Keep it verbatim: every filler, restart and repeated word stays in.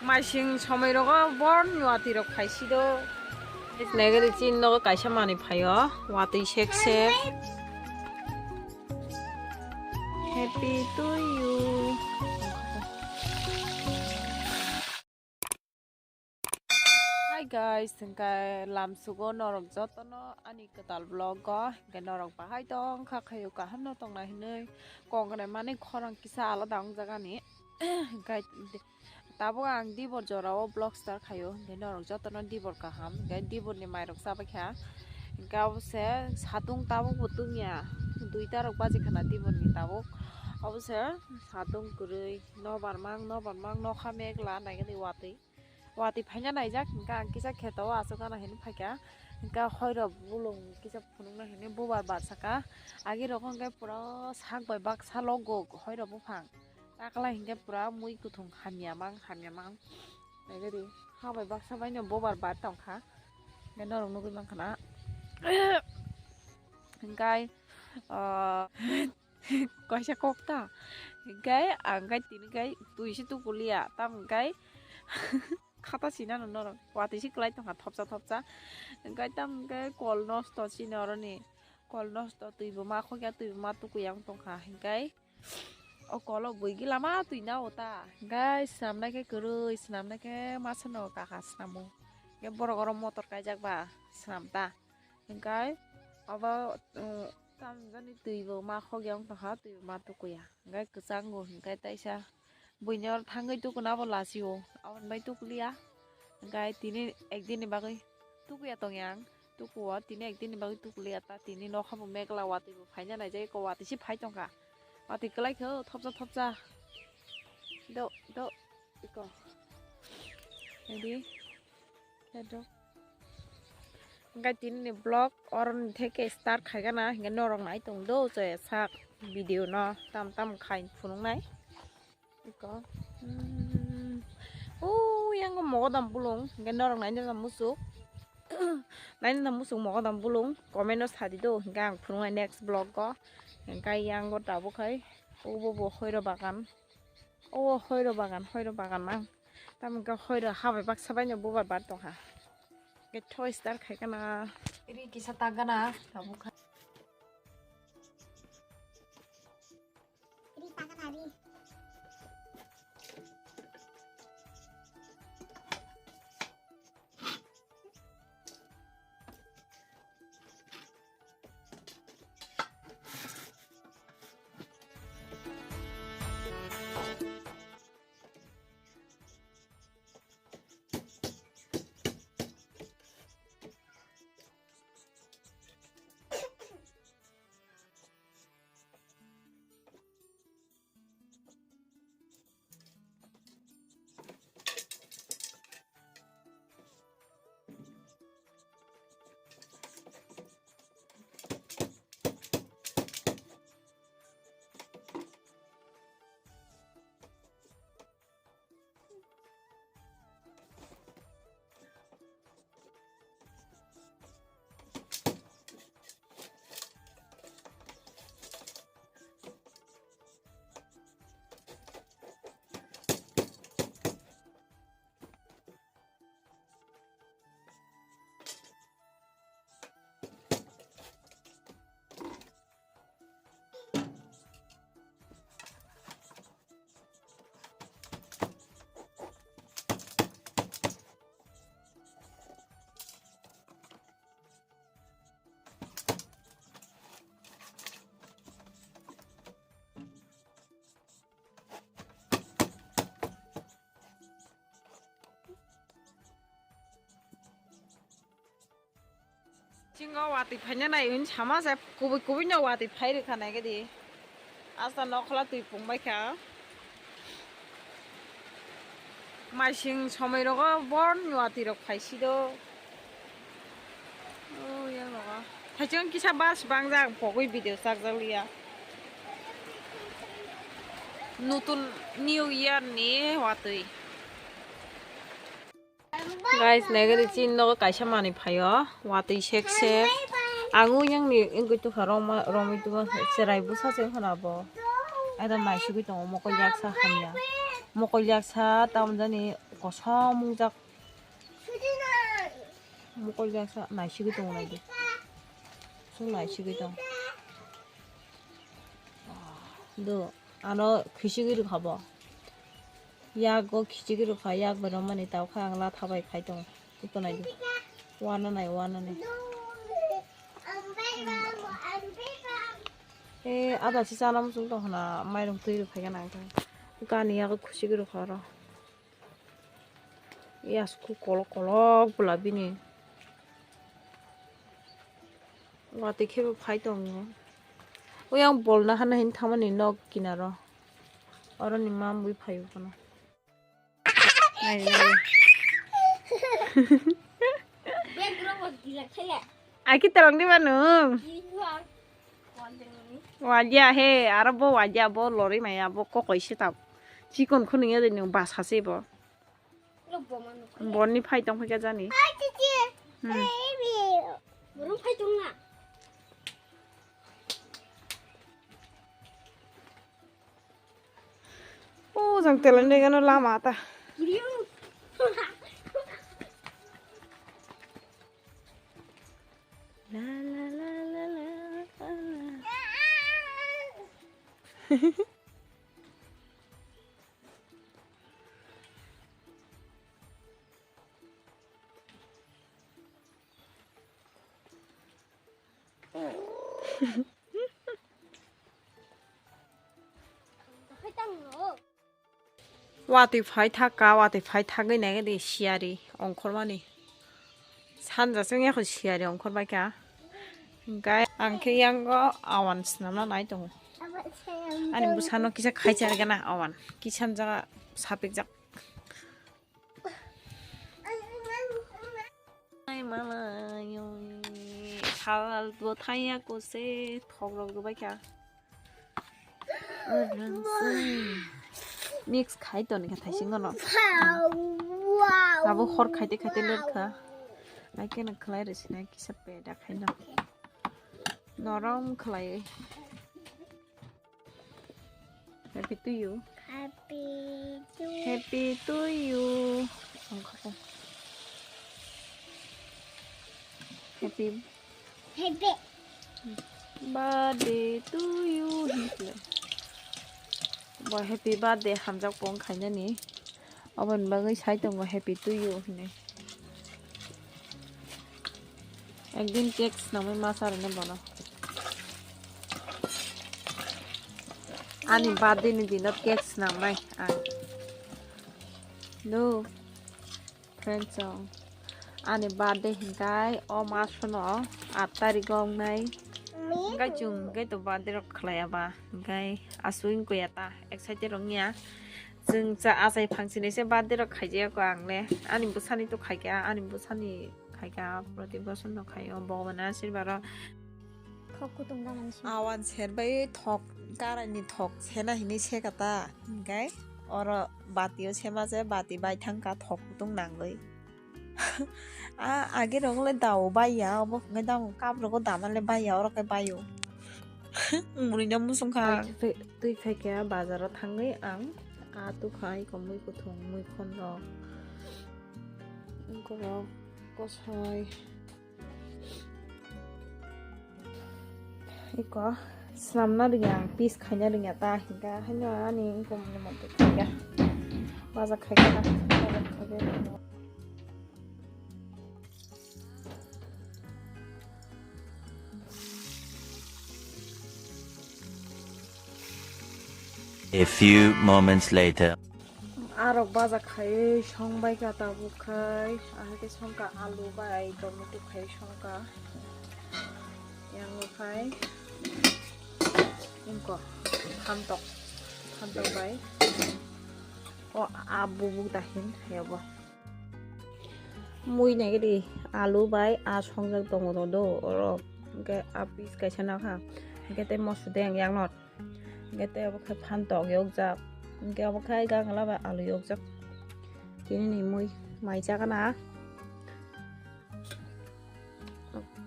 Maising somoi rogo borni watwi rok phaisi do. Nai gari chin nogo kaisa manwi phaio, watwi sek sek. Happy to you. Hi guys, hingke lamsugo norok jotono ani kwtal vlog o, hingke norok bahai tong kha, khayo kaham no tongna hinui kongrai mani khorang kisa alada wng jagani. Hingke tabuk ang dibor jora o vlog start khayo, hingke norok jotono dibor kaham, hingke dibor ni mairok chabai kha, hingke abo se satung tabuk bo tungya, duita rok baji khana dibor ni tabuk, abo se satung kwrwi. Nobar mang, nobar mang, nokha megla naigani watwi. Watwi phaina naijak, hingke ang kisa kheto o aswk gana hinwi phaikha. Hingke hoirok bulung kisa phunukna hinwi bubar barsaka. Agi rok hingke pura sak bai baksa logo hoirok buphang. Takla hingke pura mui kuthung hamya mang, hamya mang. Naigadi ha bai baksa baino bubar bar tongkha. Hingke norok nugui mankha na. Hingke, ah, Kaisa kok ta. Hingke ang kai tini kai twi se tukuliya. Tam hingke khata sinano norok. Watwi se kwlai tongkha thopsa thopsa. Hingke tam hingke kol nosto sini oroni. Kol nosto twi bo ma khokya, twi bo ma tukuya wng tongkha. Hingke o kolo bwigila ma twi na o ta. Hingke swnamnai khe kwrwi, swnamnai khe ma sano kaka swnamo. Hingke borok oro motor kaijak ba swnam ta. Hingke abo, um, tamjani twi bo ma khogya wng tongkha, twi bo ma tukuya. Hingke kwchango hingke taisa buini oro thangwi tukuna bo lachio, aboni bai tukuliya. Hingke tini ekdini bagwi tukuya tongya ang, tukuo tini ekdini bagwi tukuliya ta, tini nokha bo megla watwi bo phaina naijak, eko watwi se phai tongkha, watwi kwlai khe o thopsa thopsa do do eko edi. Khe do. Hingke tini ni vlog oroni theke start khaigana, hingke norok nai tong do, chaya sak video no tam tam khai phunuknai. Iko, hmm, o yango mogodam bulung, hingke norok nai nai musuk, nai nai musuk mogodam bulung, comment o sadi do, hingke ang phunuknai next vlog o, hingke yango tabuk khai, o bo bo hoiro bagan. O hoiro bagan, hoiro bagan mang. Tamo khe hoiro habai baksa baino bubar bar tongkha. Khe thoi start khai kana. Ri kisa ta gana, tabuk kha. Ri ta gana, ri. Singo watwi phaina nai hwn sama se kubui kubui no watwi phai rwkha nai gadi. Asta nokhla twi pung bai kha. Maising somoi rogo borni watwi rok phai si do. O yang rogo. Thaichung kisa bas bang jang pogwi video chak jak liya. Nutun New Year ni watwi. Guys, naigari chin nogo kaisa manwi phaio, watwi sek sek. Ang o yang ni wngwi tukha roma, romwi tukha cherai bwsa se wngkha na bo. Ekdom naisugwi tongo mokol yaksa hamya. Mokol yaksa tamjani Kosom wngjak. Mokol jasa naisigwi tongo naidi. Sung naisigwi tong. Do, ano khisigwi rwkha bo. Yago khisigwi rwkha, yak bai romani tawkha ang latha bai khai tongo. Ito naidi. Wana nai, wana nai. E, ada si chana muchung tong khna, mairung twi rw phai gana ang khe. Gani yago khisigwi rwkha oro. Yasku kolok kolok bwla bini. Watwi khe bo phai tongo. Oyang bolna hana hin thamani nok kinaro. Oroni mamwi phaio kono. Nai, nai. Aki telong di manu. Wajia he, aro bo wajia, bo lori maya, bo kokoi se tap. Chikon khunu ya de nung basa se bo. Bonni phai tong phai ka jani. Hmm. Borok phai tong na. O jang teleng de gano lama ta. La, la, la. Watwi phai thak ka, watwi phai thagwi naikhe de siyari ongkhormani. Sanja chwng yakho siyari ongkhor bai kha. Hwnkhe ang khe yango awan swnamna nai tongo. Ani bwsano kisa khaichar gana awan. Kisan jaga sapikjak. Ai mama, yoi. Sal bo thaiya kose thok rok rwbai kha. Mix khai toni kha thaising no. Abo hor khaite khaite ler kha. Ai khe no khlai rw sinai kisa peda khai no. Norom khlai. Happy to you. Happy to Happy to you. Happy Happy birthday to you. Bo happy birthday hamjak pong khainani. Oboni bagwi sai tongo happy to you hinwi. Ekdin cake swnamwi ma charwne bono. Ani birthday ni dino cake swnamnai ang. No. Friends song. Ani birthday hinkai o masono aat tarikgo wngnai. Hinkai chwng hinkai to birthday rok khlaiya ba. Hinkai aswk wngkha ya ta excited wngya. Chwng cha achai phang sini se birthday rok khaijaya ko ang le. Ani bwsani to khaikha, ani bwsani khaikha, proti bosor no khaio, Bhagwan ashirbad o. Thok kutung da mansi. Awan ser bai thok, karai ni thok sena hini se kata, hinkai oro bati o sema se, bati bai thang ka thok kutung nangwi. A, age rok le dao bai ya, obo hinkai dao kap rogo dama le bai ya, oro khe bai o. Muri no musung kha. Twi phai khe bazar o thangwi ang a tu khai ko mui kuthung, mui khon rok. Borok kosoi. Iko swnamna rwngya ang, piece khaina rwngya ta hinka haino ani wngkha mani monthok khaika. Baja khaika na, baja khaika. A few moments later. Arok baja khaiwi song bai kha tabuk khai, ahai khe song kha alu bai tomato khai song kha. Yang khai ingko phantok, phantok bai. O a bubuk dahin hai obo. Mui nai gidi alu bai a songjak tongo do oro, hingke a piece kaisa nokha, hingke tei moso de yang nok. Hingke tei obo khe phantok yokjak, hingke obo khe gangla bai alu yokjak. Tini ni mui mai chakana.